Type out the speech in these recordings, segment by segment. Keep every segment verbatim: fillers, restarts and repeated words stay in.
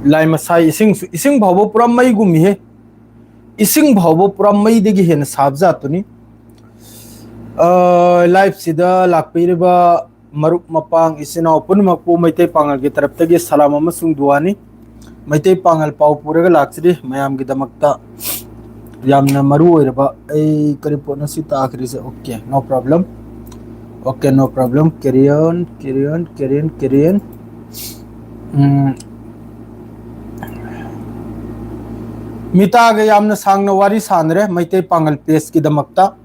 ꯂꯥꯏ ꯃꯁꯥꯏ ꯏꯁꯤꯡꯁꯨ, ꯏꯁꯤꯡ ꯐꯥꯎꯕ ꯄꯨꯔꯥ ꯃꯩꯒꯨꯝꯃꯤꯍꯦ꯫ ꯏꯁꯤꯡ ꯐꯥꯎꯕ ꯄꯨꯔꯥ ꯃꯩꯗꯒꯤ ꯍꯦꯟꯅ ꯁꯥꯕ ꯖꯥꯠꯇꯨꯅꯤ꯫ ꯂꯥꯏꯐꯁꯤꯗ ꯂꯥꯛꯄꯤꯔꯤꯕ ꯃꯔꯨꯞ ꯃꯄꯥꯡ ꯏꯆꯤꯟ ꯏꯅꯥꯎ ꯄꯨꯝꯅꯃꯛꯄꯨ ꯃꯩꯇꯩ ꯄꯥꯉꯜꯒꯤ ꯇꯔꯞꯇꯒꯤ ꯁꯂꯥꯝ ꯑꯃꯁꯨꯡ ꯗꯨꯋꯥꯅꯤ꯫ ꯃꯩꯇꯩ ꯄꯥꯉꯜ ꯄꯥꯎ ꯄꯨꯔꯒ ꯂꯥꯛꯆꯔꯤ ꯃꯌꯥꯝꯒꯤꯗꯃꯛꯇ꯫ ꯌꯥꯝꯅ ꯃꯔꯨ ꯑꯣꯏꯔꯕ ꯑꯩ ꯀꯔꯤ ꯄꯣꯠꯅꯣ ꯁꯤ ꯇꯥꯈ꯭ꯔꯤꯁꯦ? Okay, no problem. Okay, no problem. Carry on, carry on, carry on, carry on. ꯎꯝ, ꯃꯤꯇꯥꯒ ꯌꯥꯝꯅ ꯁꯥꯡꯅ ꯋꯥꯔꯤ ꯁꯥꯟꯅꯔꯦ ꯃꯩꯇꯩ ꯄꯥꯉꯜ ꯄꯦꯖꯀꯤꯗꯃꯛꯇ꯫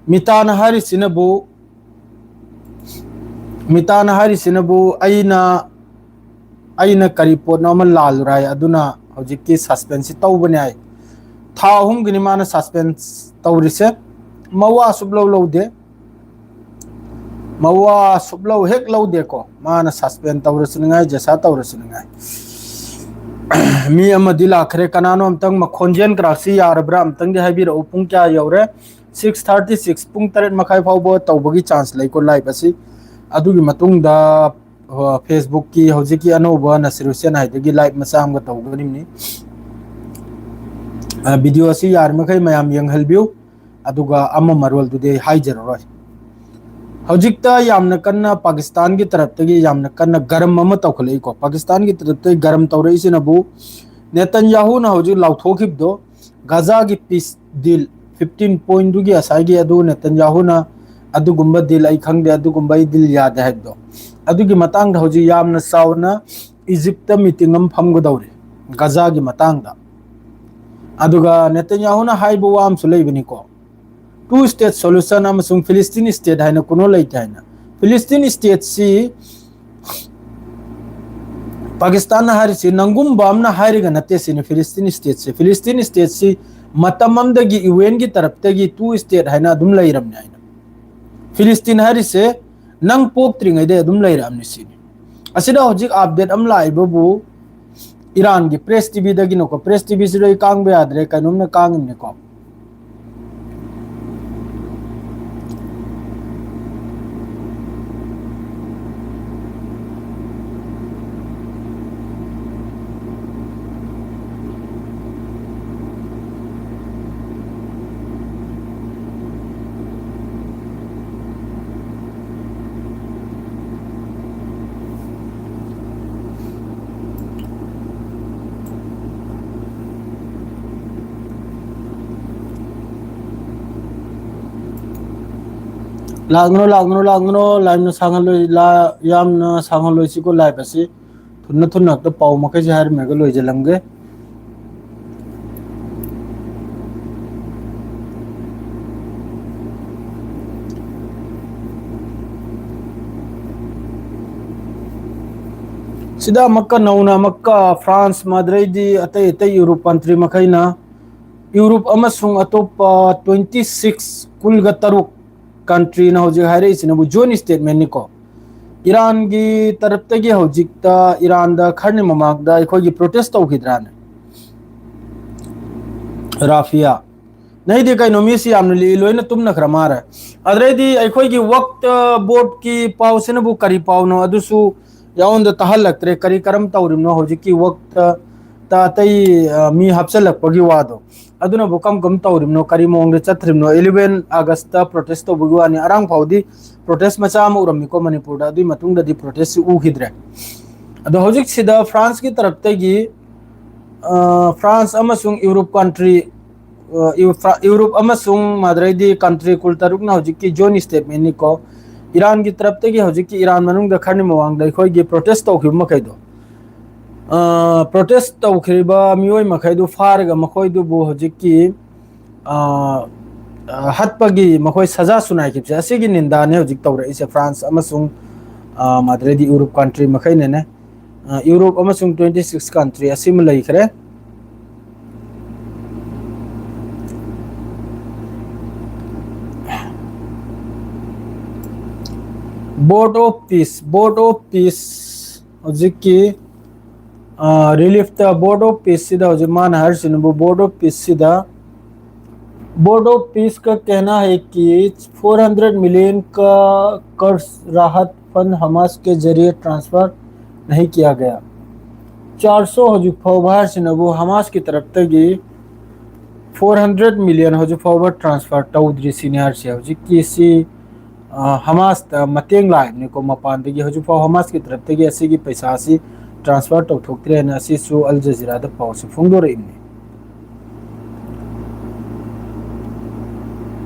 ꯃꯤꯇꯥꯅ ꯍꯥꯏꯔꯤꯁꯤꯅꯕꯨ, ꯃꯤꯇꯥꯅ ꯍꯥꯏꯔꯤꯁꯤꯅꯕꯨ ꯑꯩꯅ, ꯑꯩꯅ ꯀꯔꯤ ꯄꯣꯠꯅꯣ ꯑꯃ ꯂꯥꯜꯂꯨꯔꯦ ꯍꯥꯏ, ꯑꯗꯨꯅ ꯍꯧꯖꯤꯛꯀꯤ ꯁꯁꯄꯦꯟꯁꯁꯤ ꯇꯧꯕꯅꯦ ꯍꯥꯏ꯫ ꯊꯥ ꯑꯍꯨꯝꯒꯤꯅꯤ ꯃꯥꯅ ꯁꯁꯄꯦꯟꯁ ꯇꯧꯔꯤꯁꯦ꯫ ꯃꯋꯥ ꯁꯨꯞꯂꯧ ꯂꯧꯗꯦ꯫ ꯃꯋꯥ ꯁꯨꯞꯂꯧ ꯍꯦꯛ ꯂꯧꯗꯦꯀꯣ꯫ ꯃꯥꯅ ꯁꯁꯄꯦꯟ ꯇꯧꯔꯁꯨ ꯅꯤꯡꯉꯥꯏ, ꯖꯦꯁꯥ ꯇꯧꯔꯁꯨ ꯅꯤꯡꯉꯥꯏ꯫ ꯃꯤ ꯑꯃꯗꯤ ꯂꯥꯛꯈ꯭ꯔꯦ꯫ ꯀꯅꯥꯅꯣ ꯑꯝꯇꯪ ꯃꯈꯣꯟꯖꯦꯜ ꯀꯔꯥꯛꯁꯤ ꯌꯥꯔꯕ꯭ꯔꯥ? ꯑꯝꯇꯪꯗꯤ ꯍꯥꯏꯕꯤꯔꯛꯎ꯫ ꯄꯨꯡ ꯀꯌꯥ ꯌꯧꯔꯦ? Six thirty six, ꯄꯨꯡ ꯇꯔꯦꯠ ꯃꯈꯥꯏ ꯐꯥꯎꯕ ꯇꯧꯕꯒꯤ ꯆꯥꯟꯁ ꯂꯩꯀꯣ ꯂꯥꯏꯚ ꯑꯁꯤ꯫ ꯑꯗꯨꯒꯤ ꯃꯇꯨꯡꯗ, ꯑ, ꯐꯦꯁꯕꯨꯛꯀꯤ ꯍꯧꯖꯤꯛꯀꯤ ꯑꯅꯧꯕ ꯅꯁꯤꯔ ꯍꯨꯁꯦꯟ ꯍꯥꯏꯗꯨꯒꯤ ꯂꯥꯏꯚ ꯃꯆꯥ ꯑꯃꯒ ꯇꯧꯒꯅꯤꯕꯅꯤ꯫ ꯑ, ꯚꯤꯗꯤꯑꯣ ꯑꯁꯤ ꯌꯥꯔꯤꯃꯈꯩ ꯃꯌꯥꯝ ꯌꯦꯡꯍꯟꯕꯤꯌꯨ꯫ ꯑꯗꯨꯒ ꯑꯃ ꯃꯔꯣꯜꯗꯨꯗꯤ ꯑꯩ ꯍꯥꯏꯖꯔꯔꯣꯏ꯫ ꯍꯧꯖꯤꯛꯇ ꯌꯥꯝꯅ ꯀꯟꯅ ꯄꯥꯀꯤꯁꯇꯥꯟꯒꯤ ꯇꯔꯞꯇꯒꯤ ꯌꯥꯝꯅ ꯀꯟꯅ ꯒꯔꯝ ꯑꯃ ꯇꯧꯈꯠꯂꯛꯏꯀꯣ꯫ ꯄꯥꯀꯤꯁꯇꯥꯟꯒꯤ ꯇꯔꯞꯇꯒꯤ ꯒꯔꯝ ꯇꯧꯔꯛꯏꯁꯤꯅꯕꯨ ꯅꯦꯇꯟꯌꯥꯍꯨꯅ ꯍꯧꯖꯤꯛ ꯂꯥꯎꯊꯣꯛꯈꯤꯕꯗꯣ, ꯒꯥꯖꯥꯒꯤ ꯄꯤꯁ ꯗꯤꯜ, fifteen point ꯗꯨꯒꯤ ꯉꯁꯥꯏꯒꯤ ꯑꯗꯨ ꯅꯦꯇꯟꯌꯥꯍꯨꯅ ꯑꯗꯨꯒꯨꯝꯕ ꯗꯤꯜ ꯑꯩ ꯈꯪꯗꯦ, ꯑꯗꯨꯒꯨꯝꯕ ꯑꯩ ꯗꯤꯜ ꯌꯥꯗꯦ ꯍꯥꯏꯕꯗꯣ, ꯑꯗꯨꯒꯤ ꯃꯇꯥꯡꯗ ꯍꯧꯖꯤꯛ ꯌꯥꯝꯅ ꯆꯥꯎꯅ ꯏꯖꯤꯞꯇ ꯃꯤꯇꯤꯡ ꯑꯃ ꯐꯝꯒꯗꯧꯔꯤ ꯒꯥꯖꯥꯒꯤ ꯃꯇꯥꯡꯗ꯫ ꯑꯗꯨꯒ ꯅꯦꯇꯟꯌꯥꯍꯨꯅ ꯍꯥꯏꯕ ꯋꯥ ꯑꯃꯁꯨ ꯂꯩꯕꯅꯤꯀꯣ, two state solution ꯑꯃꯁꯨꯡ ꯐꯤꯂꯤꯁꯇꯤꯟ state ꯍꯥꯏꯅ ꯀꯩꯅꯣ ꯂꯩꯇꯦ ꯍꯥꯏꯅ꯫ ꯐꯤꯂꯤꯁꯇꯤꯟ stateꯁꯤ ꯄꯥꯀꯤꯁꯇꯥꯟꯅ ꯍꯥꯏꯔꯤꯁꯤ ꯅꯪꯒꯨꯝꯕ ꯑꯃꯅ ꯍꯥꯏꯔꯒ ꯅꯠꯇꯦ ꯁꯤꯅꯤ꯫ ꯐꯤꯂꯤꯁꯇꯤꯟ stateꯁꯤ, ꯐꯤꯂꯤꯁꯇꯤꯟ stateꯁꯤ ꯃꯇꯝ ꯑꯃꯗꯒꯤ ꯌꯨ ꯑꯦꯟꯒꯤ ꯇꯔꯞꯇꯒꯤ two state ꯍꯥꯏꯅ ꯑꯗꯨꯝ ꯂꯩꯔꯝꯅꯦ ꯍꯥꯏꯅ꯫ ꯐꯤꯂꯤꯁꯇꯤꯟ ꯍꯥꯏꯔꯤꯁꯦ ꯅꯪ ꯄꯣꯛꯇ꯭ꯔꯤꯉꯩꯗꯩ ꯑꯗꯨꯝ ꯂꯩꯔꯛꯑꯕꯅꯤ ꯁꯤꯅꯤ꯫ ꯑꯁꯤꯗ ꯍꯧꯖꯤꯛ update ꯑꯃ ꯂꯥꯛꯏꯕꯕꯨ ꯏꯔꯥꯟꯒꯤ ꯄ꯭ꯔꯦꯁ ꯇꯤꯚꯤꯗꯒꯤꯅꯀꯣ꯫ ꯄ꯭ꯔꯦꯁ ꯇꯤꯚꯤꯁꯤꯗ ꯑꯩ ꯀꯥꯡꯕ ꯌꯥꯗ꯭ꯔꯦ, ꯀꯩꯅꯣꯝꯅ ꯀꯥꯡꯉꯤꯕꯅꯤꯀꯣ꯫ ꯂꯥꯛꯅꯔꯣ, ꯂꯥꯛꯅꯔꯣ, ꯂꯥꯛꯅꯔꯣ, ꯂꯥꯏꯅ ꯁꯥꯡꯍꯜꯂꯣꯏ-, ꯂꯥ-, ꯌꯥꯝꯅ ꯁꯥꯡꯍꯜꯂꯣꯏꯁꯤꯀꯣ ꯂꯥꯏꯞ ꯑꯁꯤ꯫ ꯊꯨꯅ ꯊꯨꯅ ꯍꯦꯛꯇ ꯄꯥꯎ ꯃꯈꯩꯁꯦ ꯍꯥꯏꯔꯝꯃꯒ ꯂꯣꯏꯁꯤꯜꯂꯝꯒꯦ꯫ ꯁꯤꯗ ꯑꯃꯨꯛꯀ ꯅꯧꯅ ꯑꯃꯨꯛꯀ ꯐ꯭ꯔꯥꯟꯁ, ꯃꯥꯗ꯭ꯔꯩꯗꯤ ꯑꯇꯩ ꯑꯇꯩ ꯌꯨꯔꯣꯞ ꯀꯟꯇ꯭ꯔꯤ ꯃꯈꯩꯅ, ꯌꯨꯔꯣꯞ ꯑꯃꯁꯨꯡ ꯑꯇꯣꯞꯄ twenty six, ꯀꯨꯟꯒ ꯇꯔꯨꯛ ꯀꯟꯇ꯭ꯔꯤꯅ ꯍꯧꯖꯤꯛ ꯍꯥꯏꯔꯛꯏꯁꯤꯅꯕꯨ ꯖꯣꯏꯟ ꯁ꯭ꯇꯦꯠꯃꯦꯟꯅꯤꯀꯣ꯫ ꯏꯔꯥꯟꯒꯤ ꯇꯔꯞꯇꯒꯤ ꯍꯧꯖꯤꯛꯇ ꯏꯔꯥꯟꯗ ꯈꯔꯅꯤ ꯃꯃꯥꯡꯗ ꯑꯩꯈꯣꯏꯒꯤ ꯄ꯭ꯔꯣꯇꯦꯁ ꯇꯧꯈꯤꯗ꯭ꯔꯥꯅꯦ? ꯔꯥꯐꯤꯌꯥ꯫ ꯅꯩꯗꯤ ꯀꯩꯅꯣ, ꯃꯤꯁꯤ ꯌꯥꯝꯅ ꯂꯤꯛꯏ, ꯂꯣꯏꯅ ꯇꯨꯝꯅꯈ꯭ꯔ ꯃꯥꯜꯂꯦ꯫ ꯑꯗꯨꯗꯩꯗꯤ ꯑꯩꯈꯣꯏꯒꯤ ꯋꯛꯇ ꯕꯣꯔꯗꯀꯤ ꯄꯥꯎꯁꯤꯅꯕꯨ ꯀꯔꯤ ꯄꯥꯎꯅꯣ, ꯑꯗꯨꯁꯨ ꯌꯥꯎꯟꯗ ꯇꯥꯍꯜꯂꯛꯇ꯭ꯔꯦ꯫ ꯀꯔꯤ ꯀꯔꯝ ꯇꯧꯔꯤꯕꯅꯣ ꯍꯧꯖꯤꯛꯀꯤ ꯋꯛꯇ, ꯇ ꯑꯇꯩ, ꯑ, ꯃꯤ ꯍꯥꯞꯆꯤꯜꯂꯛꯄꯒꯤ ꯋꯥꯗꯣ? ꯑꯗꯨꯅꯕꯨ ꯀꯝ ꯀꯝ ꯇꯧꯔꯤꯕꯅꯣ, ꯀꯔꯤ ꯃꯑꯣꯡꯗ ꯆꯠꯇ꯭ꯔꯤꯕꯅꯣ? Eleven August ꯄ꯭ꯔꯣꯇꯦꯁ ꯇꯧꯕꯒꯤ ꯋꯥꯅꯤ, ꯑꯔꯥꯡ ꯐꯥꯎꯗꯤ ꯄ꯭ꯔꯣꯇꯦꯁ ꯃꯆꯥ ꯑꯃ ꯎꯔꯝꯃꯤꯀꯣ ꯃꯅꯤꯄꯨꯔꯗ, ꯑꯗꯨꯒꯤ ꯃꯇꯨꯡꯗꯗꯤ ꯄ꯭ꯔꯣꯇꯦꯁꯁꯤ ꯎꯈꯤꯗ꯭ꯔꯦ꯫ ꯑꯗꯣ ꯍꯧꯖꯤꯛꯁꯤꯗ ꯐ꯭ꯔꯥꯟꯁꯀꯤ ꯇꯔꯞꯇꯒꯤ, ꯑ, ꯐ꯭ꯔꯥꯟꯁ ꯑꯃꯁꯨꯡ ꯌꯨꯔꯣꯞ ꯀꯟꯇ꯭ꯔꯤ, ꯑ, ꯌꯨ-, ꯐ꯭ꯔꯥ-, ꯌꯨꯔꯣꯞ ꯑꯃꯁꯨꯡ ꯃꯥꯗ꯭ꯔꯩꯗꯤ ꯀꯟꯇ꯭ꯔꯤ ꯀꯨꯟꯇꯔꯨꯛꯅ ꯍꯧꯖꯤꯛꯀꯤ ꯖꯣꯏꯟ ꯁ꯭ꯇꯦꯠꯃꯦꯟꯅꯤꯀꯣ, ꯏꯔꯥꯟꯒꯤ ꯇꯔꯞꯇꯒꯤ ꯍꯧꯖꯤꯛꯀꯤ ꯏꯔꯥꯟ ꯃꯅꯨꯡꯗ ꯈꯔꯅꯤ ꯃꯃꯥꯡꯗ ꯑꯩꯈꯣꯏꯒꯤ ꯄ꯭ꯔꯣꯇꯦꯁ ꯇꯧꯈꯤꯕ ꯃꯈꯩꯗꯣ, ꯑ, ꯄ꯭ꯔꯣꯇꯦꯁ ꯇꯧꯈꯤꯕ ꯃꯤꯑꯣꯏ ꯃꯈꯩꯗꯨ ꯐꯥꯔꯒ ꯃꯈꯣꯏꯗꯨꯕꯨ ꯍꯧꯖꯤꯛꯀꯤ, ꯑ, ꯑ, ꯍꯠꯄꯒꯤ ꯃꯈꯣꯏ ꯁꯖꯥ ꯁꯨꯅꯥꯏꯈꯤꯕꯁꯦ, ꯑꯁꯤꯒꯤ ꯅꯤꯟꯗꯥꯅꯦ ꯍꯧꯖꯤꯛ ꯇꯧꯔꯛꯏꯁꯦ ꯐ꯭ꯔꯥꯟꯁ ꯑꯃꯁꯨꯡ, ꯑ, ꯃꯥꯗ꯭ꯔꯩꯗꯤ ꯌꯨꯔꯣꯞ ꯀꯟꯇ꯭ꯔꯤ ꯃꯈꯩꯅꯅꯦ꯫ ꯑ, ꯌꯨꯔꯣꯞ ꯑꯃꯁꯨꯡ twenty six ꯀꯟꯇ꯭ꯔꯤ ꯑꯁꯤꯃ ꯂꯩꯈ꯭ꯔꯦ꯫ Board of Peace, Board of Peace, ꯍꯧꯖꯤꯛꯀꯤ, ꯑ, ꯔꯤꯂꯤꯐꯇ Board of Peace ꯁꯤꯗ ꯍꯧꯖꯤꯛ ꯃꯥꯅ ꯍꯥꯏꯔꯤꯁꯤꯅꯕꯨ Board of Peace ꯁꯤꯗ, Board of Peace का कहना है कि फ़ोर हंड्रेड मिलियन का कर्ज राहत फंड हमास के जरिए ट्रांसफर नहीं किया गया꯫ ꯆꯥꯔ ꯁꯣ ꯍꯧꯖꯤꯛ ꯐꯥꯎꯕ ꯍꯥꯏꯔꯤꯁꯤꯅꯕꯨ ꯍꯃꯥꯁꯀꯤ ꯇꯔꯞꯇꯒꯤ ꯐꯣꯔ ꯍꯟꯗ꯭ꯔꯦꯠ ꯃꯤꯂꯤꯌꯟ ꯍꯧꯖꯤꯛ ꯐꯥꯎꯕ ꯇ꯭ꯔꯥꯟꯁꯐꯔ ꯇꯧꯗ꯭ꯔꯤ ꯁꯤꯅꯤ ꯍꯥꯏꯔꯤꯁꯦ꯫ ꯍꯧꯖꯤꯛꯀꯤꯁꯤ, ꯑ, ꯍꯃꯥꯁꯇ ꯃꯇꯦꯡ ꯂꯥꯛꯏꯕꯅꯤꯀꯣ ꯃꯄꯥꯟꯗꯒꯤ꯫ ꯍꯧꯖꯤꯛ ꯐꯥꯎ ꯍꯃꯥꯁꯀꯤ ꯇꯔꯞꯇꯒꯤ ꯑꯁꯤꯒꯤ ꯄꯩꯁꯥ ꯑꯁꯤ ꯇ꯭ꯔꯥꯟꯁꯐꯔ ꯇꯧꯊꯣꯛꯇ꯭ꯔꯦꯅ ꯑꯁꯤꯁꯨ ꯑꯜ ꯖꯖꯤꯔꯥꯗ ꯄꯥꯎꯁꯤ ꯐꯣꯡꯗꯣꯔꯛꯏꯕꯅꯤ꯫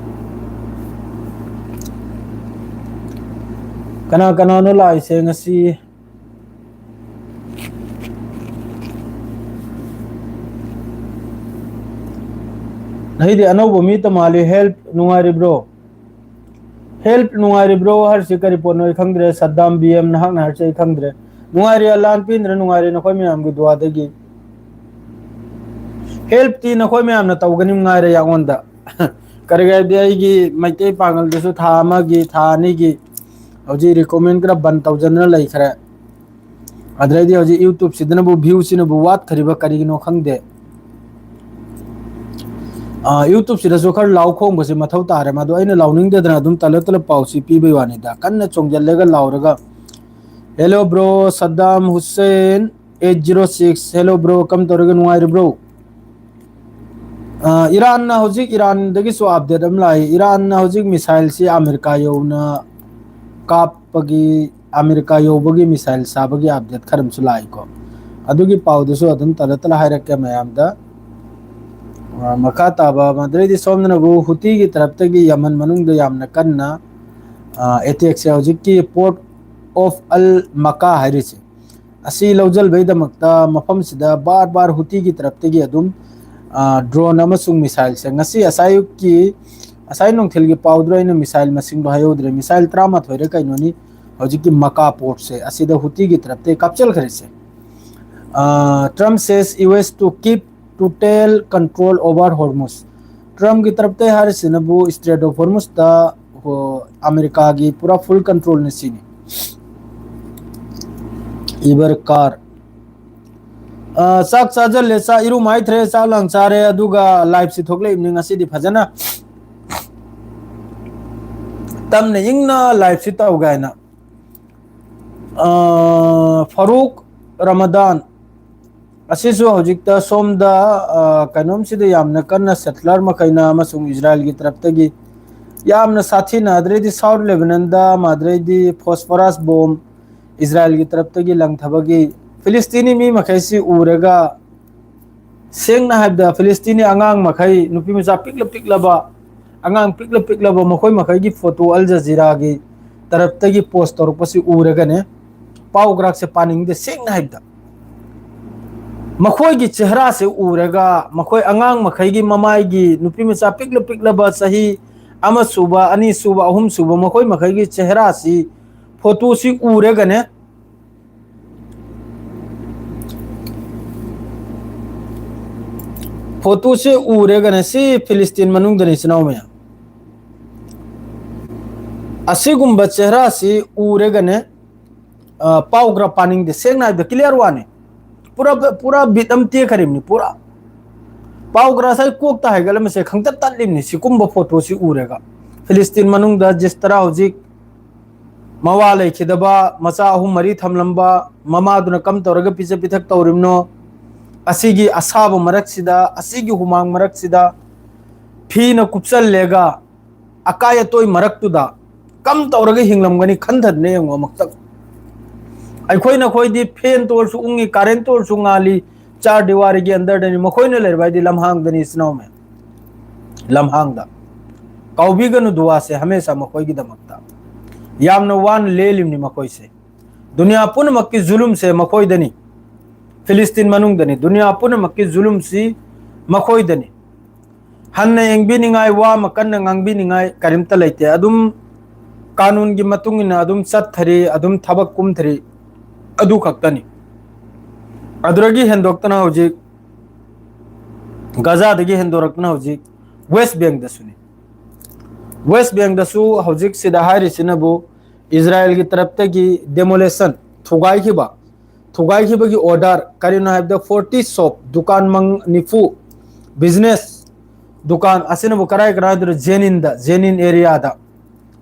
ꯀꯅꯥ ꯀꯅꯥꯅꯣ ꯂꯥꯛꯏꯁꯦ ꯉꯁꯤ? ꯑꯩꯗꯤ ꯑꯅꯧꯕ ꯃꯤ ꯑꯃ ꯃꯥꯜꯂꯤ꯫ Help, ꯅꯨꯡꯉꯥꯏꯔꯤꯕ꯭ꯔꯣ? Help, ꯅꯨꯡꯉꯥꯏꯔꯤꯕ꯭ꯔꯣ ꯍꯥꯏꯔꯤꯁꯤ ꯀꯔꯤ ꯄꯣꯠꯅꯣ ꯑꯩ ꯈꯪꯗ꯭ꯔꯦ꯫ ꯁꯗꯥꯝ ꯕꯤ ꯑꯦꯝ, ꯅꯍꯥꯛꯅ ꯍꯥꯏꯔꯤꯁꯤ ꯑꯩ ꯈꯪꯗ꯭ꯔꯦ꯫ ꯅꯨꯡꯉꯥꯏꯔꯤ, ꯑꯜꯂꯥꯍꯅ ꯄꯤꯗꯨꯅ ꯅꯨꯡꯉꯥꯏꯔꯤ, ꯅꯈꯣꯏ ꯃꯌꯥꯝꯒꯤ ꯗꯨꯋꯥꯗꯒꯤ꯫ Help ꯇꯤ ꯅꯈꯣꯏ ꯃꯌꯥꯝꯅ ꯇꯧꯒꯅꯤ ꯉꯥꯏꯔꯦ ꯑꯩꯉꯣꯟꯗ꯫ ꯀꯔꯤꯒꯤ ꯍꯥꯏꯕꯗꯤ ꯑꯩꯒꯤ ꯃꯩꯇꯩ ꯄꯥꯉꯜꯗꯁꯨ ꯊꯥ ꯑꯃꯒꯤ, ꯊꯥ ꯑꯅꯤꯒꯤ ꯍꯧꯖꯤꯛ recommend ꯈꯔ ꯕꯟ ꯇꯧꯖꯗꯅ ꯂꯩꯈ꯭ꯔꯦ꯫ ꯑꯗꯨꯗꯩꯗꯤ ꯍꯧꯖꯤꯛ YouTube ꯁꯤꯗꯅꯕꯨ view ꯁꯤꯅꯕꯨ ꯋꯥꯠꯈ꯭ꯔꯤꯕ ꯀꯔꯤꯒꯤꯅꯣ ꯈꯪꯗꯦ꯫ ꯑ, YouTube ꯁꯤꯗꯁꯨ ꯈꯔ ꯂꯥꯎ ꯈꯣꯡꯕꯁꯦ ꯃꯊꯧ ꯇꯥꯔꯦ꯫ ꯃꯗꯨ ꯑꯩꯅ ꯂꯥꯎꯅꯤꯡꯗꯗꯅ ꯑꯗꯨꯝ ꯇꯂꯞ ꯇꯂꯞ ꯄꯥꯎꯁꯤ ꯄꯤꯕꯩ ꯋꯥꯅꯤꯗ꯫ ꯀꯟꯅ ꯆꯣꯡꯖꯜꯂꯒ ꯂꯥꯎꯔꯒ, "Hello bro, Saddam Hussein eight zero six, hello bro, ꯀꯝ ꯇꯧꯔꯒ ꯅꯨꯡꯉꯥꯏꯔꯤꯕ꯭ꯔꯣ?" ꯑ, ꯏꯔꯥꯟꯅ ꯍꯧꯖꯤꯛ, ꯏꯔꯥꯟꯗꯒꯤꯁꯨ update ꯑꯃ ꯂꯥꯛꯏ꯫ ꯏꯔꯥꯟꯅ ꯍꯧꯖꯤꯛ missile ꯁꯤ ꯑꯃꯦꯔꯤꯀꯥ ꯌꯧꯅ ꯀꯥꯞꯄꯒꯤ, ꯑꯃꯦꯔꯤꯀꯥ ꯌꯧꯕꯒꯤ missile ꯆꯥꯕꯒꯤ update ꯈꯔ ꯑꯃꯁꯨ ꯂꯥꯛꯏꯀꯣ꯫ ꯑꯗꯨꯒꯤ ꯄꯥꯎꯗꯨꯁꯨ ꯑꯗꯨꯝ ꯇꯂ ꯇꯂ ꯍꯥꯏꯔꯛꯀꯦ ꯃꯌꯥꯝꯗ꯫ ꯑ, ꯃꯈꯥ ꯇꯥꯕ ꯃꯗꯨꯗꯩꯗꯤ ꯁꯣꯝꯗꯅꯕꯨ ꯍꯨꯇꯤꯒꯤ ꯇꯔꯞꯇꯒꯤ ꯌꯃꯟ ꯃꯅꯨꯡꯗ ꯌꯥꯝꯅ ꯀꯟꯅ, ꯑ, attack ꯁꯦ ꯍꯧꯖꯤꯛꯀꯤ Port of Al Maka ꯍꯥꯏꯔꯤꯁꯦ, ꯑꯁꯤ ꯂꯧꯁꯤꯟꯕꯩꯗꯃꯛꯇ ꯃꯐꯝꯁꯤꯗ ꯕꯥꯔ ꯕꯥꯔ ꯍꯨꯇꯤꯒꯤ ꯇꯔꯞꯇꯒꯤ ꯑꯗꯨꯝ, ꯑ, drone ꯑꯃꯁꯨꯡ missile ꯁꯦ ꯉꯁꯤ ꯑꯁꯥꯏ ꯑꯌꯨꯛꯀꯤ, ꯑꯁꯥꯏ ꯅꯨꯡꯊꯤꯜꯒꯤ ꯄꯥꯎꯗꯨꯗ ꯑꯩꯅ missile ꯃꯁꯤꯡꯗꯣ ꯍꯥꯏꯍꯧꯗ꯭ꯔꯦ꯫ Missile ꯇꯔꯥꯃꯥꯊꯣꯏꯔ ꯀꯩꯅꯣꯅꯤ ꯍꯧꯖꯤꯛꯀꯤ ꯃꯀꯥ port ꯁꯦ ꯑꯁꯤꯗ ꯍꯨꯇꯤꯒꯤ ꯇꯔꯞꯇꯒꯤ ꯀꯥꯞꯆꯜꯈ꯭ꯔꯤꯁꯦ꯫ ꯑ, Trump says U S to keep total control over Hormuz. Trump ꯀꯤ ꯇꯔꯞꯇꯒꯤ ꯍꯥꯏꯔꯤꯁꯤꯅꯕꯨ Strait of Hormuz ꯇ, ꯍꯣ, ꯑꯃꯦꯔꯤꯀꯥꯒꯤ ꯄꯨꯔꯥ full control ꯅꯤ ꯁꯤꯅꯤ꯫ ꯏꯕꯔ ꯀꯥꯔ꯫ ꯑ, ꯆꯥꯛ ꯆꯥꯖꯜꯂꯦ, ꯆꯥꯛ ꯏꯔꯨ ꯃꯥꯏꯊ꯭ꯔꯦ, ꯆꯥꯛ ꯂꯥꯡ ꯆꯥꯔꯦ, ꯑꯗꯨꯒ live ꯁꯤ ꯊꯣꯛꯂꯛꯏꯕꯅꯤ ꯉꯁꯤꯗꯤ ꯐꯖꯅ꯫ ꯇꯝꯅ ꯏꯪꯅ live ꯁꯤ ꯇꯧꯒꯦ ꯍꯥꯏꯅ꯫ ꯑ, ꯐꯥꯔꯨꯛ ꯔꯃꯗꯥꯟ꯫ ꯑꯁꯤꯁꯨ ꯍꯧꯖꯤꯛꯇ ꯁꯣꯝꯗ, ꯑ, ꯀꯩꯅꯣꯝꯁꯤꯗ ꯌꯥꯝꯅ ꯀꯟꯅ settler ꯃꯈꯩꯅ ꯑꯃꯁꯨꯡ ꯏꯖꯔꯥꯏꯜꯒꯤ ꯇꯔꯞꯇꯒꯤ ꯌꯥꯝꯅ ꯁꯥꯊꯤꯅ, ꯑꯗꯨꯗꯩꯗꯤ South Lebanon ꯗ, ꯑꯗꯨꯗꯩꯗꯤ phosphorus bomb ꯏꯖꯔꯥꯏꯜꯒꯤ ꯇꯔꯞꯇꯒꯤ ꯂꯪꯊꯕꯒꯤ ꯐꯤꯂꯤꯁꯇꯤꯅꯤ ꯃꯤ ꯃꯈꯩꯁꯤ ꯎꯔꯒ, ꯁꯦꯡꯅ ꯍꯥꯏꯕꯗ ꯐꯤꯂꯤꯁꯇꯤꯅꯤ ꯑꯉꯥꯡ ꯃꯈꯩ, ꯅꯨꯄꯤ ꯃꯆꯥ ꯄꯤꯛꯂ ꯄꯤꯛꯂꯕ, ꯑꯉꯥꯡ ꯄꯤꯛꯂ ꯄꯤꯛꯂꯕ ꯃꯈꯣꯏ ꯃꯈꯩꯒꯤ photo Al Jazeera ꯒꯤ ꯇꯔꯞꯇꯒꯤ ꯄꯣꯁ ꯇꯧꯔꯛꯄꯁꯤ ꯎꯔꯒꯅꯦ, ꯄꯥꯎ ꯒ꯭ꯔꯥꯐꯁꯦ ꯄꯥꯅꯤꯡꯗꯦ, ꯁꯦꯡꯅ ꯍꯥꯏꯕꯗ꯫ ꯃꯈꯣꯏꯒꯤ ꯆꯦꯍꯔꯥꯁꯦ ꯎꯔꯒ, ꯃꯈꯣꯏ ꯑꯉꯥꯡ ꯃꯈꯩꯒꯤ ꯃꯃꯥꯏꯒꯤ ꯅꯨꯄꯤ ꯃꯆꯥ ꯄꯤꯛꯂ ꯄꯤꯛꯂꯕ, ꯆꯍꯤ ꯑꯃ ꯁꯨꯕ, ꯑꯅꯤ ꯁꯨꯕ, ꯑꯍꯨꯝ ꯁꯨꯕ, ꯃꯈꯣꯏ ꯃꯈꯩꯒꯤ ꯆꯦꯍꯔꯥꯁꯤ, ꯐꯣꯇꯣꯁꯤ ꯎꯔꯒꯅꯦ, ꯐꯣꯇꯣꯁꯦ ꯎꯔꯒꯅꯦ, ꯁꯤ ꯐꯤꯂꯤꯁꯇꯤꯟ ꯃꯅꯨꯡꯗꯅꯤ, ꯏꯆꯤꯟ ꯏꯅꯥꯎ ꯃꯌꯥꯝ꯫ ꯑꯁꯤꯒꯨꯝꯕ ꯆꯦꯍꯔꯥꯁꯤ ꯎꯔꯒꯅꯦ, ꯑ, ꯄꯥꯎ ꯈꯔ ꯄꯥꯅꯤꯡꯗꯦ꯫ ꯁꯦꯡꯅ ꯍꯥꯏꯕꯗ, ꯀ꯭ꯂꯤꯌꯥꯔ ꯋꯥꯅꯤ꯫ ꯄꯨꯔꯥ, ꯄꯨꯔꯥ ꯕꯤꯠ ꯑꯃ ꯇꯦꯛꯈ꯭ꯔꯤꯕꯅꯤ, ꯄꯨꯔꯥ꯫ ꯄꯥꯎ ꯈꯔ ꯉꯁꯥꯏ ꯀꯣꯛꯇ ꯍꯥꯏꯒꯠꯂꯝꯃꯁꯦ ꯈꯪꯇꯠ ꯇꯠꯂꯤꯕꯅꯤ, ꯁꯤꯒꯨꯝꯕ ꯐꯣꯇꯣꯁꯤ ꯎꯔꯒ꯫ ꯐꯤꯂꯤꯁꯇꯤꯟ ꯃꯅꯨꯡꯗ ꯖꯤꯁꯇꯔꯥ ꯍꯧꯖꯤꯛ ꯃꯋꯥ ꯂꯩꯈꯤꯗꯕ, ꯃꯆꯥ ꯑꯍꯨꯝ ꯃꯔꯤ ꯊꯝꯂꯝꯕ, ꯃꯃꯥꯗꯨꯅ ꯀꯝ ꯇꯧꯔꯒ ꯄꯤꯖ ꯄꯤꯊꯛ ꯇꯧꯔꯤꯕꯅꯣ? ꯑꯁꯤꯒꯤ ꯑꯁꯥꯕ ꯃꯔꯛꯁꯤꯗ, ꯑꯁꯤꯒꯤ ꯍꯨꯃꯥꯡ ꯃꯔꯛꯁꯤꯗ ꯐꯤꯅ ꯀꯨꯞꯁꯜꯂꯦꯒ, ꯑꯀꯥꯏ ꯑꯇꯣꯏ ꯃꯔꯛꯇꯨꯗ ꯀꯝ ꯇꯧꯔꯒ ꯍꯤꯡꯂꯝꯒꯅꯤ ꯈꯟꯊꯗꯨꯅ ꯌꯦꯡꯉꯨ ꯑꯃꯨꯛꯇꯪ꯫ ꯑꯩꯈꯣꯏ ꯅꯈꯣꯏꯗꯤ ꯐꯦꯟ ꯇꯣꯔꯁꯨ ꯎꯪꯉꯤ, ꯀꯥꯔꯦꯟ ꯇꯣꯔꯁꯨ ꯉꯥꯜꯂꯤ, ꯆꯥꯔ ꯗꯤꯋꯥꯔꯤꯒꯤ ꯑꯟꯗꯔꯗꯅꯤ꯫ ꯃꯈꯣꯏꯅ ꯂꯩꯔꯤꯕ ꯍꯥꯏꯗꯤ ꯂꯝꯍꯥꯡꯗꯅꯤ, ꯏꯆꯤꯟ ꯏꯅꯥꯎ ꯃꯌꯥꯝ, ꯂꯝꯍꯥꯡꯗ꯫ ꯀꯥꯎꯕꯤꯒꯅꯨ ꯗꯨꯋꯥꯁꯦ ꯍꯃꯦꯁꯥ ꯃꯈꯣꯏꯒꯤꯗꯃꯛꯇ꯫ ꯌꯥꯝꯅ ꯋꯥꯅ ꯂꯦꯜꯂꯤꯕꯅꯤ ꯃꯈꯣꯏꯁꯦ꯫ ꯗꯨꯅꯤꯌꯥ ꯄꯨꯝꯅꯃꯛꯀꯤ ꯖꯨꯂꯨꯝꯁꯦ ꯃꯈꯣꯏꯗꯅꯤ꯫ ꯐꯤꯂꯤꯁꯇꯤꯟ ꯃꯅꯨꯡꯗꯅꯤ꯫ ꯗꯨꯅꯤꯌꯥ ꯄꯨꯝꯅꯃꯛꯀꯤ ꯖꯨꯂꯨꯝꯁꯤ ꯃꯈꯣꯏꯗꯅꯤ꯫ ꯍꯟꯅ ꯌꯦꯡꯕꯤꯅꯤꯡꯉꯥꯏ, ꯋꯥ ꯑꯃ ꯀꯟꯅ ꯉꯥꯡꯕꯤꯅꯤꯡꯉꯥꯏ ꯀꯔꯤꯝꯇ ꯂꯩꯇꯦ꯫ ꯑꯗꯨꯝ ꯀꯥꯅꯨꯟꯒꯤ ꯃꯇꯨꯡ ꯏꯟꯅ ꯑꯗꯨꯝ ꯆꯠꯊꯔꯤ, ꯑꯗꯨꯝ ꯊꯕꯛ ꯀꯨꯝꯊꯔꯤ, ꯑꯗꯨ ꯈꯛꯇꯅꯤ꯫ ꯑꯗꯨꯗꯒꯤ ꯍꯦꯟꯗꯣꯛꯇꯅ ꯍꯧꯖꯤꯛ ꯒꯖꯥꯗꯒꯤ ꯍꯦꯟꯗꯣꯔꯛꯇꯅ ꯍꯧꯖꯤꯛ ꯋꯦꯁ ꯕꯦꯡꯗꯁꯨꯅꯤ꯫ ꯋꯦꯁ ꯕꯦꯡꯗꯁꯨ ꯍꯧꯖꯤꯛꯁꯤꯗ ꯍꯥꯏꯔꯤꯁꯤꯅꯕꯨ ꯏꯖꯔꯥꯌꯦꯜꯒꯤ ꯇꯔꯞꯇꯒꯤ demolition, ꯊꯨꯒꯥꯏꯈꯤꯕ, ꯊꯨꯒꯥꯏꯈꯤꯕꯒꯤ order꯫ ꯀꯔꯤꯅꯣ ꯍꯥꯏꯕꯗ, forty shop, ꯗꯨꯀꯥꯟ ꯃꯪ-, ꯅꯤꯐꯨ, business ꯗꯨꯀꯥꯟ ꯑꯁꯤꯅꯕꯨ ꯀꯔꯥꯏ ꯀꯔꯥꯏꯗꯅꯣ? ꯖꯦꯅꯤꯟꯗ, ꯖꯦꯅꯤꯟ area ꯗ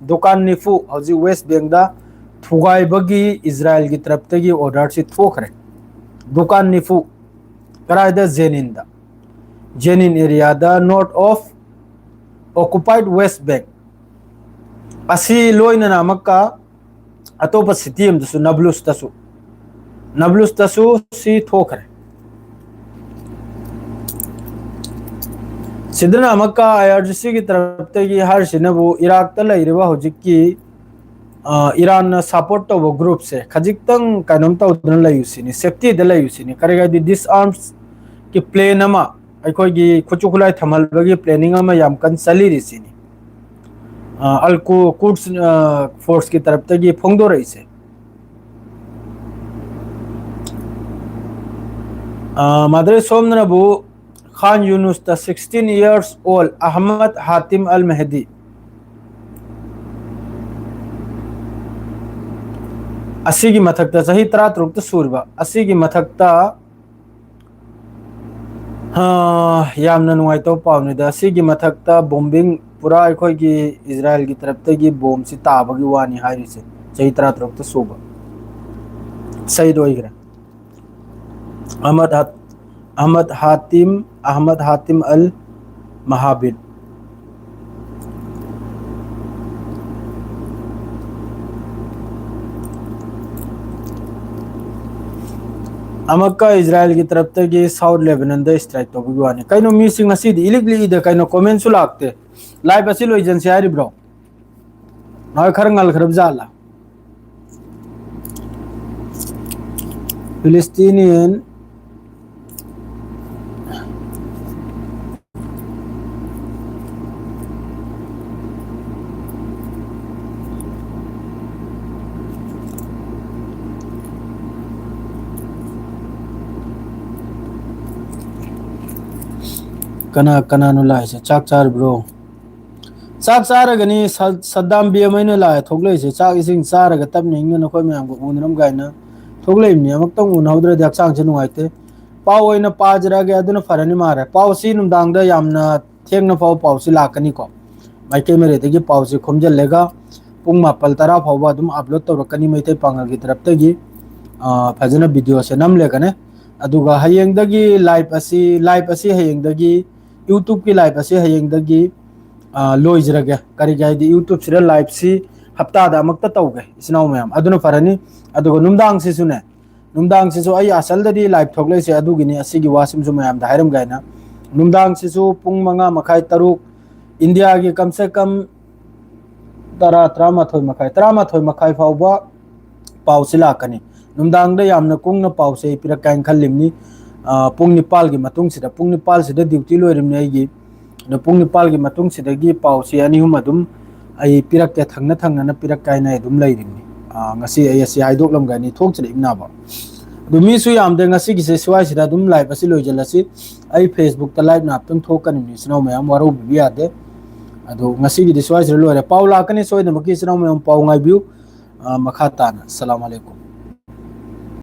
ꯗꯨꯀꯥꯟ ꯅꯤꯐꯨ ꯍꯧꯖꯤꯛ ꯋꯦꯁ ꯕꯦꯡꯗ ꯊꯨꯒꯥꯏꯕꯒꯤ ꯏꯖꯔꯥꯌꯦꯜꯒꯤ ꯇꯔꯞꯇꯒꯤ order ꯁꯤ ꯊꯣꯛꯈ꯭ꯔꯦ꯫ ꯗꯨꯀꯥꯟ ꯅꯤꯐꯨ꯫ ꯀꯔꯥꯏꯗ? ꯖꯦꯅꯤꯟꯗ꯫ ꯖꯦꯅꯤꯟ area the, north of occupied West Bank꯫ ꯑꯁꯤ ꯂꯣꯏꯅꯅ ꯑꯃꯨꯛꯀ ꯑꯇꯣꯞꯄ city ꯑꯃꯗꯁꯨ, ꯅꯕ꯭ꯂꯨꯁꯇꯁꯨ, ꯅꯕ꯭ꯂꯨꯁꯇꯁꯨ ꯁꯤ ꯊꯣꯛꯈ꯭ꯔꯦ꯫ ꯁꯤꯗꯅ ꯑꯃꯨꯛꯀ I R G C ꯒꯤ ꯇꯔꯞꯇꯒꯤ ꯍꯥꯏꯔꯤꯁꯤꯅꯕꯨ ꯏꯔꯥꯛꯇ ꯂꯩꯔꯤꯕ ꯍꯧꯖꯤꯛꯀꯤ ꯏꯔꯥꯟꯅ ꯁꯄꯣꯔꯠ ꯇꯧꯕ ꯒ꯭ꯔꯨꯞꯁꯦ ꯈꯖꯤꯛꯇꯪ ꯀꯩꯅꯣꯝ ꯇꯧꯗꯅ ꯂꯩꯌꯨ ꯁꯤꯅꯤ, ꯁꯦꯐꯇꯤꯗ ꯂꯩꯌꯨ ꯁꯤꯅꯤ꯫ ꯀꯔꯤ ꯍꯥꯏꯗꯤ, ꯗꯤꯁꯑꯥꯔꯝꯁꯀꯤ ꯄ꯭ꯂꯦꯟ ꯑꯃ, ꯑꯩꯈꯣꯏꯒꯤ ꯈꯨꯠꯁꯨ ꯈꯨꯠꯂꯥꯏ ꯊꯝꯍꯜꯕꯒꯤ ꯄ꯭ꯂꯦꯅꯤꯡ ꯑꯃ ꯌꯥꯝ ꯀꯟꯅ ꯆꯠꯂꯤꯔꯤ ꯁꯤꯅꯤ꯫ ꯑꯜꯀꯣ ꯀꯨꯗꯁ ꯐꯣꯔꯁꯀꯤ ꯇꯔꯞꯇꯒꯤ ꯐꯣꯡꯗꯣꯔꯛꯏꯁꯦ꯫ ꯃꯥꯗꯔ ꯁꯣꯝꯅꯕꯨ ꯈꯥꯟ ꯌꯨꯅꯨꯁꯇ sixteen years old ꯑꯍꯃꯗ ꯍꯥꯇꯤꯝ ꯑꯜ ꯃꯦꯍꯗꯤ, ꯑꯁꯤꯒꯤ ꯃꯊꯛꯇ, ꯆꯍꯤ ꯇꯔꯥꯇꯔꯨꯛꯇ ꯁꯨꯔꯤꯕ ꯑꯁꯤꯒꯤ ꯃꯊꯛꯇ, ꯌꯥꯝꯅ ꯅꯨꯡꯉꯥꯏꯇꯕ ꯄꯥꯎꯅꯤꯗ꯫ ꯑꯁꯤꯒꯤ ꯃꯊꯛꯇ ꯕꯣꯝꯕꯤꯡ, ꯄꯨꯔꯥ ꯑꯩꯈꯣꯏꯒꯤ ꯏꯖꯔꯥꯏꯜꯒꯤ ꯇꯔꯞꯇꯒꯤ ꯕꯣꯝꯁꯤ ꯇꯥꯕꯒꯤ ꯋꯥꯅꯤ ꯍꯥꯏꯔꯤꯁꯦ꯫ ꯆꯍꯤ ꯇꯔꯥꯇꯔꯨꯛꯇ ꯁꯨꯕ ꯁꯍꯤꯗ ꯑꯣꯏꯈ꯭ꯔꯦ꯫ ꯑꯍꯃꯗ ꯍꯥꯠ-, ꯑꯍꯃꯗ ꯍꯥꯇꯤꯝ, ꯑꯍꯃꯗ ꯍꯥꯇꯤꯝ ꯑꯜ ꯃꯍꯥꯕꯤꯟ꯫ ꯑꯃꯛꯀ ꯏꯖꯔꯥꯏꯜꯒꯤ ꯇꯔꯞꯇꯒꯤ ꯁꯥꯎꯠ ꯂꯦꯕꯅꯟꯗ ꯁꯇ꯭ꯔꯥꯏꯛ ꯇꯧꯕꯒꯤ ꯋꯥꯅꯤ꯫ ꯀꯩꯅꯣ, ꯃꯤꯁꯤꯡ ꯉꯁꯤꯗꯤ ꯏꯂꯤꯛ ꯂꯤꯛꯏꯗ, ꯀꯩꯅꯣ, ꯀꯣꯃꯦꯟꯁꯨ ꯂꯥꯛꯇꯦ꯫ ꯂꯥꯏꯚ ꯑꯁꯤ ꯂꯣꯏꯖꯟꯁꯦ ꯍꯥꯏꯔꯤꯕ꯭ꯔꯣ? ꯅꯍꯣꯏ ꯈꯔ ꯉꯜꯈ꯭ꯔꯕ ꯖꯥꯠꯂꯥ? Palestinian ꯀꯅꯥ ꯀꯅꯥꯅꯣ ꯂꯥꯛꯏꯁꯦ? ꯆꯥꯛ ꯆꯥꯔꯕ꯭ꯔꯣ? ꯆꯥꯛ ꯆꯥꯔꯒꯅꯤ꯫ ꯁ-, ꯁꯗꯥꯝ ꯕꯤ ꯑꯦꯝ ꯑꯩꯅ ꯂꯥꯛꯑꯦ ꯊꯣꯛꯂꯛꯏꯁꯦ꯫ ꯆꯥꯛ ꯏꯁꯤꯡ ꯆꯥꯔꯒ ꯇꯞꯅ ꯏꯪꯅ ꯅꯈꯣꯏ ꯃꯌꯥꯝꯒ ꯎꯅꯔꯝ ꯀꯥꯏꯅ ꯊꯣꯛꯂꯛꯏꯕꯅꯤ꯫ ꯑꯃꯨꯛꯇꯪ ꯎꯅꯍꯧꯗ꯭ꯔꯗꯤ ꯍꯛꯆꯥꯡꯁꯦ ꯅꯨꯡꯉꯥꯏꯇꯦ꯫ ꯄꯥꯎ ꯑꯣꯏꯅ ꯄꯥꯖꯔꯛꯑꯒꯦ, ꯑꯗꯨꯅ ꯐꯔꯅꯤ ꯃꯥꯔꯦ꯫ ꯄꯥꯎꯁꯤ ꯅꯨꯡꯗꯥꯡꯗ ꯌꯥꯝꯅ ꯊꯦꯡꯅ ꯐꯥꯎꯕ ꯄꯥꯎꯁꯤ ꯂꯥꯛꯀꯅꯤꯀꯣ꯫ ꯃꯥꯏꯀꯩ ꯃꯔꯤꯗꯒꯤ ꯄꯥꯎꯁꯤ ꯈꯣꯝꯖꯤꯜꯂꯒ ꯄꯨꯡ ꯃꯥꯄꯜ ꯇꯔꯥ ꯐꯥꯎꯕ ꯑꯗꯨꯝ ꯑꯞꯂꯣꯗ ꯇꯧꯔꯛꯀꯅꯤ ꯃꯩꯇꯩ ꯄꯥꯉꯜꯒꯤ ꯇꯔꯞꯇꯒꯤ꯫ ꯑ, ꯐꯖꯅ ꯚꯤꯗꯤꯑꯣꯁꯦ ꯅꯝꯂꯦꯒꯅꯦ꯫ ꯑꯗꯨꯒ ꯍꯌꯦꯡꯗꯒꯤ ꯂꯥꯏꯚ ꯑꯁꯤ, ꯂꯥꯏꯚ ꯑꯁꯤ ꯍꯌꯦꯡꯗꯒꯤ, YouTubeꯀꯤ ꯂꯥꯏꯚ ꯑꯁꯤ ꯍꯌꯦꯡꯗꯒꯤ, ꯑ, ꯂꯣꯏꯖꯔꯒꯦ꯫ ꯀꯔꯤꯒꯤ ꯍꯥꯏꯗꯤ, YouTubeꯁꯤꯗ ꯂꯥꯏꯚꯁꯤ ꯍꯞꯇꯥꯗ ꯑꯃꯨꯛꯇ ꯇꯧꯒꯦ, ꯏꯆꯤꯟ ꯏꯅꯥꯎ ꯃꯌꯥꯝ꯫ ꯑꯗꯨꯅ ꯐꯔꯅꯤ꯫ ꯑꯗꯨꯒ ꯅꯨꯡꯗꯥꯡꯁꯤꯁꯨꯅꯦ, ꯅꯨꯡꯗꯥꯡꯁꯤꯁꯨ ꯑꯩ ꯑꯁꯜꯗꯗꯤ ꯂꯥꯏꯚ ꯊꯣꯛꯂꯛꯏꯁꯦ ꯑꯗꯨꯒꯤꯅꯤ, ꯑꯁꯤꯒꯤ ꯋꯥꯁꯤꯃꯁꯨ ꯃꯌꯥꯝꯗ ꯍꯥꯏꯔꯝꯒꯦ ꯍꯥꯏꯅ꯫ ꯅꯨꯡꯗꯥꯡꯁꯤꯁꯨ ꯄꯨꯡ ꯃꯉꯥ ꯃꯈꯥꯏ, ꯇꯔꯨꯛ, ꯏꯟꯗꯤꯌꯥꯒꯤ ꯀꯝ ꯁꯦ ꯀꯝ ꯇꯔꯥ, ꯇꯔꯥꯃꯥꯊꯣꯏ ꯃꯈꯥꯏ, ꯇꯔꯥꯃꯥꯊꯣꯏ ꯃꯈꯥꯏ ꯐꯥꯎꯕ ꯄꯥꯎꯁꯤ ꯂꯥꯛꯀꯅꯤ꯫ ꯅꯨꯡꯗꯥꯡꯗ ꯌꯥꯝꯅ ꯀꯨꯡꯅ ꯄꯥꯎꯁꯦ ꯑꯩ ꯄꯤꯔꯛꯀꯦ ꯍꯥꯏꯅ ꯈꯜꯂꯤꯕꯅꯤ꯫ ꯑ, ꯄꯨꯡ ꯅꯤꯄꯥꯜꯒꯤ ꯃꯇꯨꯡꯁꯤꯗ, ꯄꯨꯡ ꯅꯤꯄꯥꯜꯁꯤꯗ duty ꯂꯣꯏꯔꯤꯕꯅꯤ ꯑꯩꯒꯤ꯫ ꯑꯗꯣ ꯄꯨꯡ ꯅꯤꯄꯥꯜꯒꯤ ꯃꯇꯨꯡꯁꯤꯗꯒꯤ ꯄꯥꯎꯁꯦ ꯑꯅꯤ ꯑꯍꯨꯝ ꯑꯗꯨꯝ ꯑꯩ ꯄꯤꯔꯛꯀꯦ, ꯊꯪꯅ ꯊꯪꯅꯅ ꯄꯤꯔꯛꯀꯦ ꯍꯥꯏꯅ ꯑꯩ ꯑꯗꯨꯝ ꯂꯩꯔꯤꯕꯅꯤ꯫ ꯑ, ꯉꯁꯤ ꯑꯩ ꯑꯁꯤ ꯍꯥꯏꯗꯣꯛꯂꯝꯒꯅꯤ, ꯊꯣꯛꯁꯤꯗ ꯏꯝꯅꯥꯕ꯫ ꯑꯗꯨ ꯃꯤꯁꯨ ꯌꯥꯝꯗꯦ ꯉꯁꯤꯒꯤꯁꯦ, ꯁ꯭ꯋꯥꯏꯁꯤꯗ ꯑꯗꯨꯝ live ꯑꯁꯤ ꯂꯣꯏꯁꯤꯜꯂꯁꯤ꯫ ꯑꯩ Facebook-ꯇ live ꯉꯥꯛꯇꯪ ꯊꯣꯛꯀꯅꯤ, ꯏꯆꯤꯟ ꯏꯅꯥꯎ ꯃꯌꯥꯝ ꯋꯥꯔꯧꯕꯤꯕ ꯌꯥꯗꯦ꯫ ꯑꯗꯨ ꯉꯁꯤꯒꯤꯗꯤ ꯁ꯭ꯋꯥꯏꯁꯤꯗ ꯂꯣꯏꯔꯦ꯫ ꯄꯥꯎ ꯂꯥꯛꯀꯅꯤ ꯁꯣꯏꯗꯅꯃꯛꯀꯤ, ꯏꯆꯤꯟ ꯏꯅꯥꯎ ꯃꯌꯥꯝ ꯄꯥꯎ ꯉꯥꯏꯕꯤꯌꯨ꯫ ꯑ, ꯃꯈꯥ ꯇꯥꯅ꯫ ꯑꯁꯂꯥꯃꯨ ꯑꯂꯩꯀꯨꯝ꯫